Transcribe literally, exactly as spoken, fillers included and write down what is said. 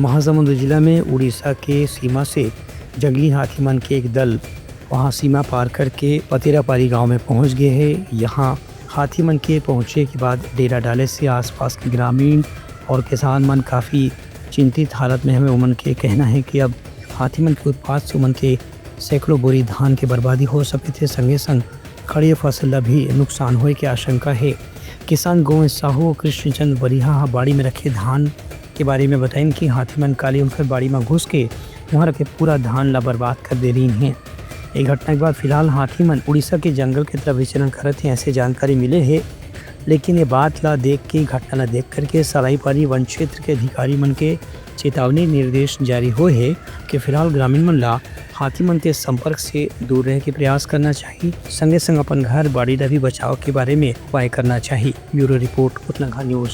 महासमुंद जिला में उड़ीसा के सीमा से जंगली हाथी मन के एक दल वहां सीमा पार करके पतेरापारी गांव में पहुंच गए हैं। यहां हाथी मन के पहुंचे के बाद डेरा डाले से आसपास के ग्रामीण और किसान मन काफ़ी चिंतित हालत में हवे। उमन के कहना है कि अब हाथी मन के उत्पात से उमन के सैकड़ों बोरी धान के बर्बादी हो सकत हे, संगे संग खड़ी फसल ला भी नुकसान होए के आशंका है। किसान गोविंद साहू और कृष्णचंद बरिहा ह बाड़ी में रखे धान के बारे में बताइन कि हाथी मन काली उनकर बाड़ी में घुस के वहां रखे पूरा धान ला बर्बाद कर दे रही हैं। ये घटना के बाद फिलहाल हाथी मन उड़ीसा के जंगल के तरफ विचरण करत हैं, ऐसे जानकारी मिले है। लेकिन ये बात ला देख के, घटना ला देख करके सराईपाली वन क्षेत्र के अधिकारी मन के चेतावनी निर्देश जारी होए हे कि फिलहाल ग्रामीण मन ला हाथी मन के संपर्क से दूर रहे के प्रयास करना चाहिए, संगे संग अपन घर बाड़ी ला भी बचाव के बारे में उपाय करना चाहिए। Bureau report, Utnagha news.